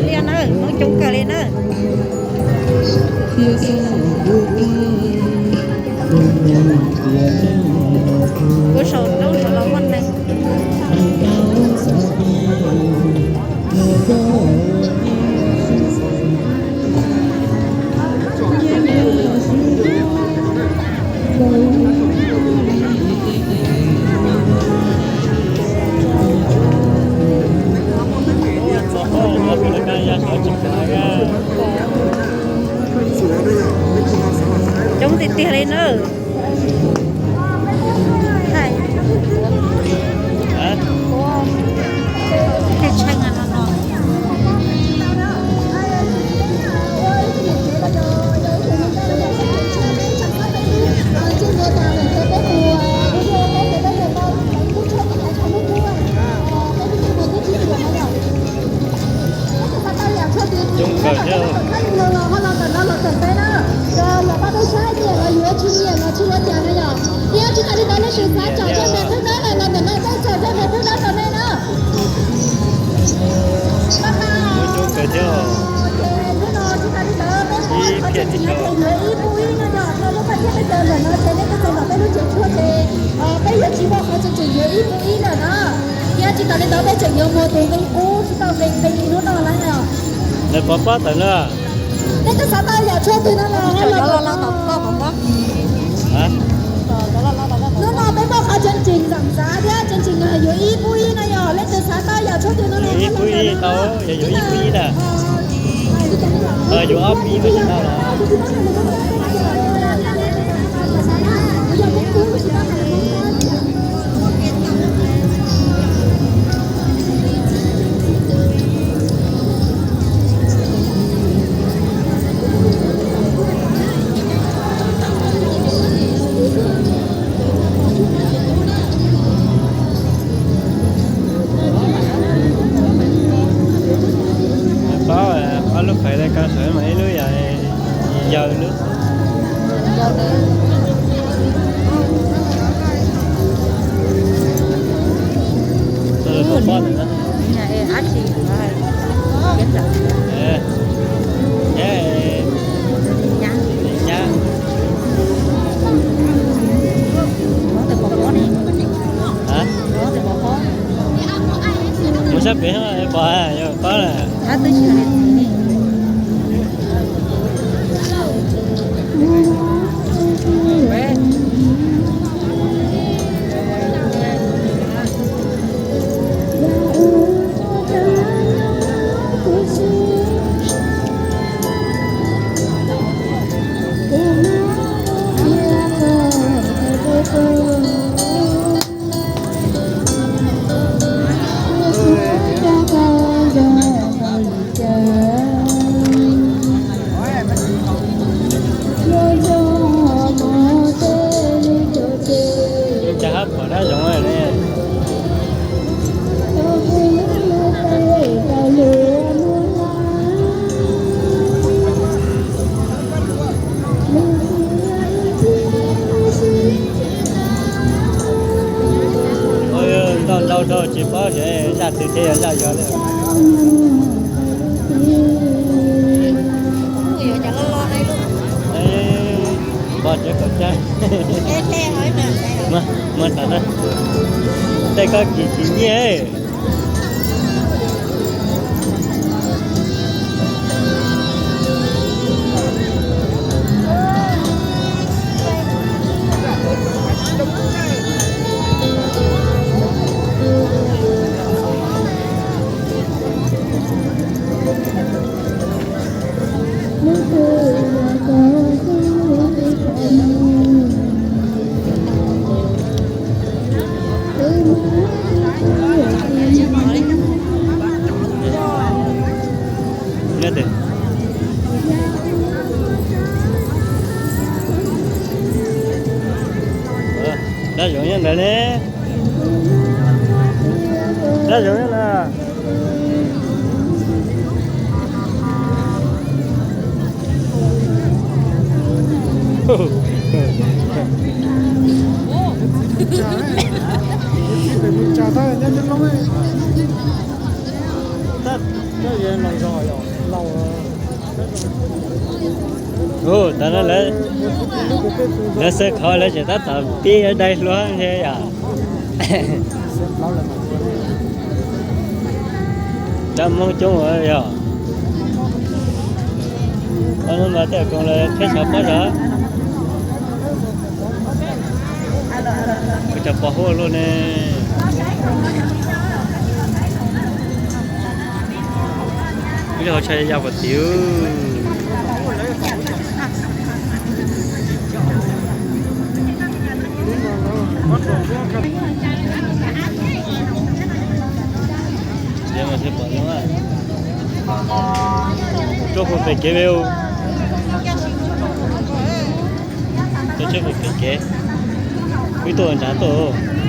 Liaj na, Hmoob coob kawg li na. Kuv saum roob saud los muaj neeg. Coob tiag tiag li na. Coob kawg thiab. Coob kawg thiab. Ib phiaj tsis tau. Thiab tsis tas li ntawd peb tseem yuav muag tus nqi qub tsis tau nqi nqi hnub no lawm. Nws pov pob tawm na. Peb twb xav tau yam tshuaj twg no los ho los. Hnub no peb muaj qhov tseem tseem xam xav thiab tseem tseem yuav ib pub ib no yog leej twg xav tau yam tshuaj twg no los ho los. Ib pub ib tau, yog yuav ib pub ib na. Yuav ob pib mas tsis tau los. Paub, paub lub qhais dej koj sawv mas ib lub yog yawg lub. Pob ntawd na. Nyab. Mus sab pem pom yog pob na. Cas hab pom dab zoov ne. Ntau ntau dhau tsis paub xyov zaj twg thiab yog zaj yog li. Pom tsev kaum cag. Muab tas na. Tej koj kis tsis nyiaj. Dab zoov nyob ntawd ne. Dab zoov nyob na. Ua, tam no lawv, lawv xav khov lawv tseem tab tom pib dai hluas thiab yom. Dab Hmoob coob ua yog. Ob hnub no tej koom lawv qhib xyov pob zog. Kuv cov pos huaj luaj ne. Kuv cov hauv tshais ya pom tid. Tuaj puag pem kev ve. Tuaj tsheb puag pem kev. Wb tuaj nrad tuaj.